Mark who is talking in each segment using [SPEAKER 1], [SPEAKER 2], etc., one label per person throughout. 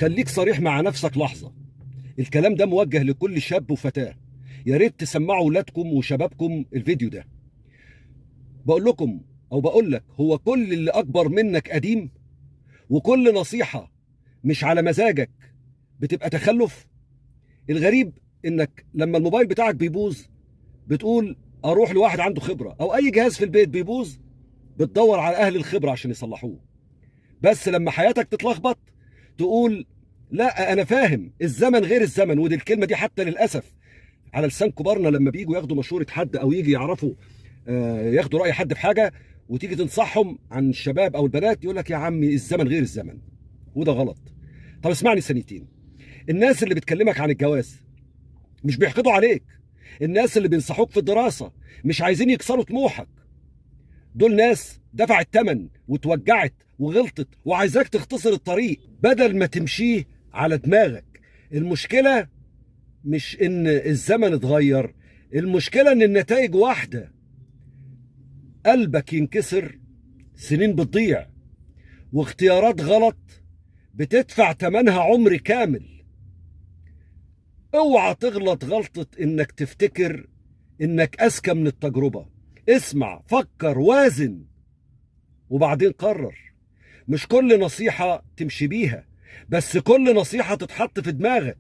[SPEAKER 1] خليك صريح مع نفسك لحظة. الكلام ده موجه لكل شاب وفتاة، يا ريت تسمعوا ولادكم وشبابكم الفيديو ده. بقول لكم او بقول لك، هو كل اللي اكبر منك قديم؟ وكل نصيحة مش على مزاجك بتبقى تخلف؟ الغريب انك لما الموبايل بتاعك بيبوظ بتقول اروح لواحد عنده خبرة، او اي جهاز في البيت بيبوظ بتدور على اهل الخبرة عشان يصلحوه. بس لما حياتك تتلخبط تقول لا انا فاهم، الزمن غير الزمن. ودي الكلمة دي حتى للاسف على لسان كبارنا لما بييجوا ياخدوا مشورة حد او يجي يعرفوا ياخدوا راي حد في حاجة، وتيجي تنصحهم عن الشباب او البنات يقول لك يا عمي الزمن غير الزمن، وده غلط. طب اسمعني ثانيتين. الناس اللي بتكلمك عن الجواز مش بيحقدوا عليك، الناس اللي بينصحوك في الدراسة مش عايزين يكسروا طموحك، دول ناس دفعت ثمن وتوجعت وغلطت وعايزاك تختصر الطريق بدل ما تمشيه على دماغك. المشكلة مش ان الزمن اتغير، المشكلة ان النتائج واحدة. قلبك ينكسر، سنين بتضيع، واختيارات غلط بتدفع تمنها عمر كامل. اوعى تغلط غلطة انك تفتكر انك اذكى من التجربة. اسمع، فكر، وازن، وبعدين قرر. مش كل نصيحة تمشي بيها، بس كل نصيحة تتحط في دماغك.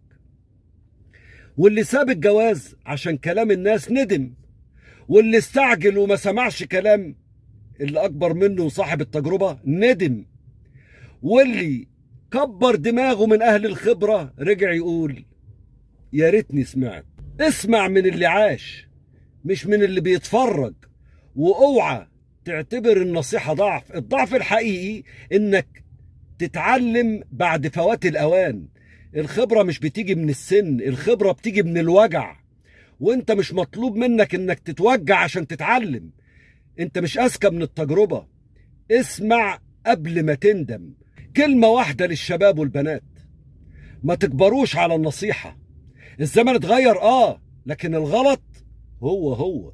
[SPEAKER 1] واللي ساب الجواز عشان كلام الناس ندم، واللي استعجل وما سمعش كلام اللي أكبر منه وصاحب التجربة ندم، واللي كبر دماغه من أهل الخبرة رجع يقول يا ريتني سمعت. اسمع من اللي عاش مش من اللي بيتفرج. واوعى تعتبر النصيحة ضعف. الضعف الحقيقي انك تتعلم بعد فوات الاوان. الخبرة مش بتيجي من السن، الخبرة بتيجي من الوجع. وانت مش مطلوب منك انك تتوجع عشان تتعلم. انت مش اذكى من التجربة. اسمع قبل ما تندم. كلمة واحدة للشباب والبنات: ما تكبروش على النصيحة. الزمن اتغير لكن الغلط هو هو.